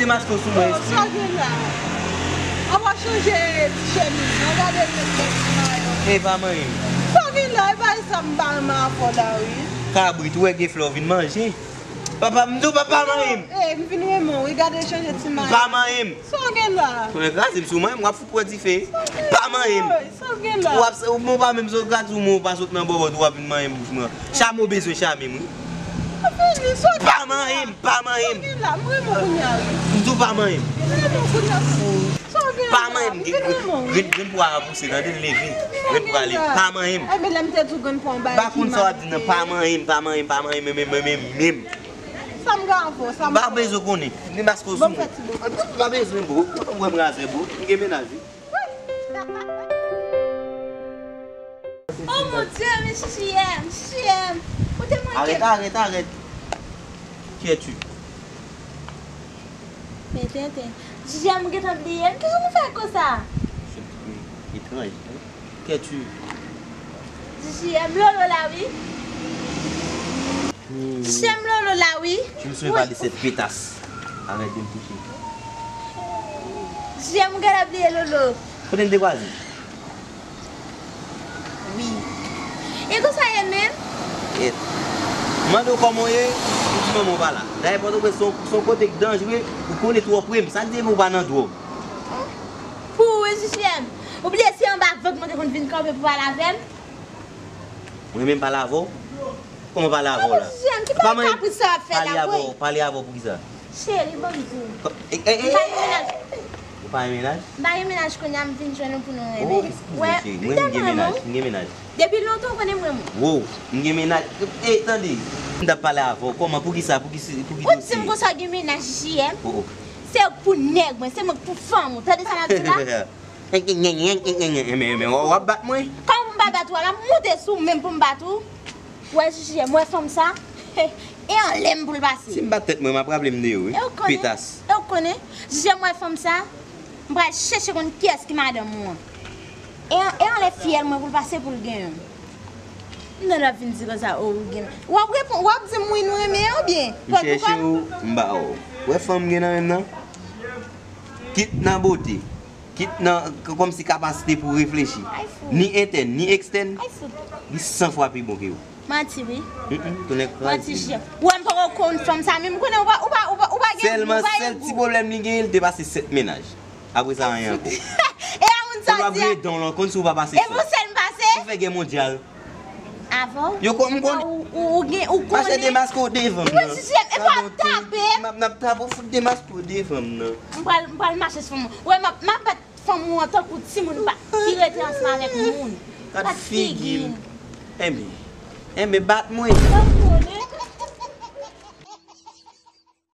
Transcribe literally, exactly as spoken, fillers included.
Maske w sou mwen. Sa w gen la? An pa chanje ti chemiz lan, gade l met bèl ti mayo. E pa manyen m. Sa w gen la? E pa sa m pa renmen avè w la, wi. Kabrit, ou wè gen flè w vin manje. Papa, m di w pa, pa manyen m. E, m vin renmen w, wi, gade chanje ti mayo. Pa manyen m. Sa w gen la? Konnen kraze m sou mwen, m w ap fout pran dife. Pa manyen m. Sa w gen la? W ap, w pa menm sot gad sou mwen, w pa sot nan bòbòt, w ap vin manyen bouch mwen. Chame w bezwen chame m, wi. Fini, sa w gen la? Pa manyen m, pa manyen m. Sa w gen la? M renmen w kounye a, wi. M di w pa manyen m. M renmen w kounye a. Sa w gen la? Pa manyen m. M vin renmen w, wi. Grenn, grenn pwa a pouse, tande l leve. Grenn pwa a leve. Pa manyen m. Enben, lè m te di w grenn pwa anba. M pa konn sa w ap di nan, pa manyen m, pa manyen m, pa manyen m, menm, menm, menm, menm. Sa m gen avè w, sa m... M pa bezwen konnen. M gen maske w sou mwen. Ban m fè ti bout. M pa bezwen, bro. Ou wè m razè, bro. M gen mennaj, wi. Oh mon Dieu, men J J M, J J M. Ou te manke m. Arrête, arrête, arrête. Qui es-tu? Men tenten. J J M, ou gentan bliye m? Kisa nou fè konsa? C'est étrange, hein? Qui es-tu? J J M, Lolo la, wi. Hmm. J J M, Lolo la, wi. Je me souviens pas de cette pétasse. Arrête de me toucher. J J M, ou gentan bliye Lolo. Kote n te kwaze? Wi. E konsa ye menm? E, m mande w kòman w ye, ou di manman w pa la. Dayè, Pòtoprens se yon, se yon kote k danjre, ou konnen twò pre m. Sa k di pou w pa nan dwòg? Pou ou, wi, J J M. Ou bliye se anba vant mwen te konn vin kanpe pou pale avè m? Mwen menm pale avè w? Kòman pale avè w la? J J M, ki bagay kapris sa w ap fè la, boy? Pale avè w, pale avè w pou kisa? Cheri, ban m di w. M pa gen mennaj. Ou pa gen mennaj? M pa gen mennaj, kounye a m vin jwenn ou pou nou renmen. Oh, eskize m, cheri. Mwen, m gen mennaj, m gen mennaj. Depi lontan ou konnen m renmen w. Wow, m gen mennaj. E, tande. M t ap pale avè w. Kòman, pou kisa, pou ki, pou ki dosye? Ou di m konsa w gen mennaj, J J M? Oh, oh. Se pou nèg mwen, se mwen k pou fanm ou. Tande sa m ap di w la? Enmen, enmen, w ap bat mwen? Kòman pou m pa bat ou a? M ap monte sou ou menm pou m bat ou. Wè, J J M, wè fanm sa? E anlè m pou l pase. Si m bat tèt mwen, m ap raple m de ou, wi. Petas. E w konnen? J J M, wè fanm sa? M pral chèche konn kiyès ki madanm ou an. E an-, e anlè fiyèl mwen pou l pase pou l genyen w. M tande w ap vin di konsa, o, ou gen. W ap reponn, w ap di m wi nou renmen an oubyen? M chèche w, m ba w. Wè fanm m gen nan men m nan? Kit nan bote, kit nan, k-, kòmsi kapasite pou reflechi, ni entèn, ni ekstèn, li san fwa pi bon ke w. Manti, wi. Mm, mm, tounen kraze. Manti, chèf. Ou wè m poko konn fanm sa, men m konnen ou pa, ou pa, ou pa, ou pa gen, sèlman, ou pa gen gou. Sèl ti pwoblèm li genyen, li te pase sèt mennaj. Apre sa, anyen ankò. E a moun sa di a. Ou ap gen don lan, konn si ou pa pase sèt. E pou sèl m pase? Ou fè gè mondyal. Avè w? Yo konn, m konn. Ou, ou, ou gen, ou konnen. Mache demaske w devan m nan. Wi, J J M, e pa ap tape m. M ap, m ap tape w, fout demaske w devan m nan. M pral, m pral mache sou moun. Wè, m ap, m ap bat fanm ou an tankou timoun pa, ki rete ansanm avèk moun. Bat figi m. Enben, enben, bat mwen.